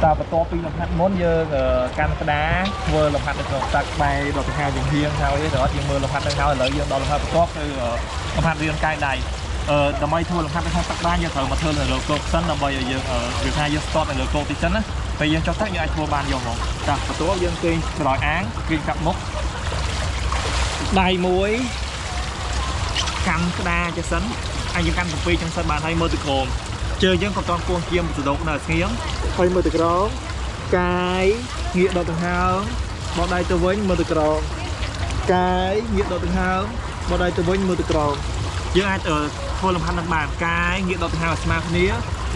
តើបន្ទាប់ពីលំហាត់មុនយើងកាន់ក្តារធ្វើលំហាត់នៅក្នុងទឹកបែរដល់ទៅហាយើងហៀងហើយទៅអត់យើងមើលលំហាត់នឹងហើយឥឡូវយើងដល់លំហាត់បន្ទាប់គឺលំហាត់រាងកាយដៃអឺដើម្បីធ្វើលំហាត់នៅក្នុងទឹកបានយើងត្រូវមកធ្វើនៅលើគោកសិនដើម្បីឲ្យយើងវាថាយើងស្ទាត់នៅលើគោកទីសិនណាពេលយើងចុះទឹកយើងអាចធ្វើបានយកហ្មងចាបន្ទាប់យើងគេងក្រោយអាងគេងកាប់មុខដៃមួយកាន់ក្តារចេះសិនហើយយើងកាន់7ចឹងសិនបានហើយមើលទៅក្រោមជើងយើងក៏តន់គួងគៀមសដុកនៅស្ងៀមហើយមើលទៅក្រោមកាយងាកដល់ដង្ហើមបោះដៃទៅវិញមើលទៅក្រោមកាយងាកដល់ដង្ហើមបោះដៃទៅវិញមើលទៅក្រោមយើងអាចធ្វើលំហាត់នឹងបានកាយងាកដល់ដង្ហើមឲ្យស្មើគ្នា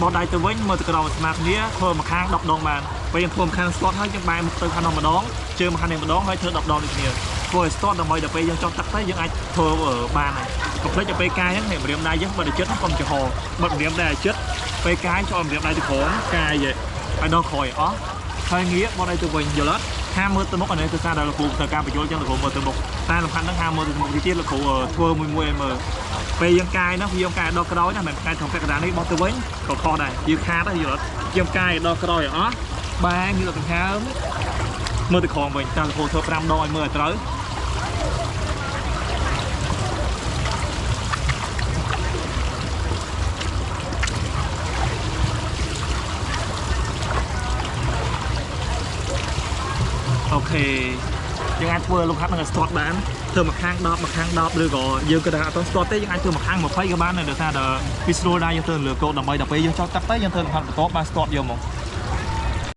បោះដៃទៅវិញមើលទៅក្រោមឲ្យស្មើគ្នាធ្វើមួយខាង10ដងបានពេលយើងធ្វើមួយខាងស្ទាត់ហើយយើងបែរមុខទៅខាងនោះម្ដងជើងមួយខាងនេះម្ដងហើយធ្វើ10ដងដូចគ្នាធ្វើឲ្យស្ទាត់ដើម្បីដល់ពេលយើងចុះទឹកទៅយើងអាចធ្វើបានហើយកុំភ្លេចដល់ពេលកាយហ្នឹងម្រាមដៃយើងបើទៅចិត្តកុំចំហបិទម្រាមដៃឲ្យចិត្តពេលកាយចូលម្រាមដៃទៅក្រោមកាយឲ្យដល់ក្រោយអស់ហើយងាកបោះដៃទៅវិញយល់អត់ហាមើលទៅមុខអានេះគឺសារដល់លោកគ្រូត្រូវការបញ្យល់ចឹងលោកគ្រូមើលទៅមុខតែលំហាត់ហ្នឹងហាមើលទៅមុខទៀតលោកគ្រូធ្វើមួយមួយឲ្យមើលពេលយើងកាយហ្នឹងយើងកាយដល់ក្រោយណាមិនកាយត្រង់ពាក់កណ្ដាលនេះបោះទៅវិញក៏ខុសដែរយើងខាតយល់អត់យើងកាយដល់ក្រោយអស់បែរងាកទៅដង្ហើមមើលទៅក្រោមវិញតាមលោកគ្រូធ្វើ5ដងឲ្យមើលឲ្យត្រូវអូខេយើងអាចធ្វើលំហាត់នឹងឲ្យស្ទាត់បានធ្វើមួយខាង10មួយខាង10ឬក៏យើងក៏ថាអត់ស្ទាត់ទេយើងអាចធ្វើមួយខាង20ក៏បានដែរដោយសារតែវាស្រួលដែរយើងធ្វើលើគោកដើម្បីដល់ពេលយើងចោលទឹកទៅយើងធ្វើលំហាត់បន្ទាប់បានស្ទាត់យកមក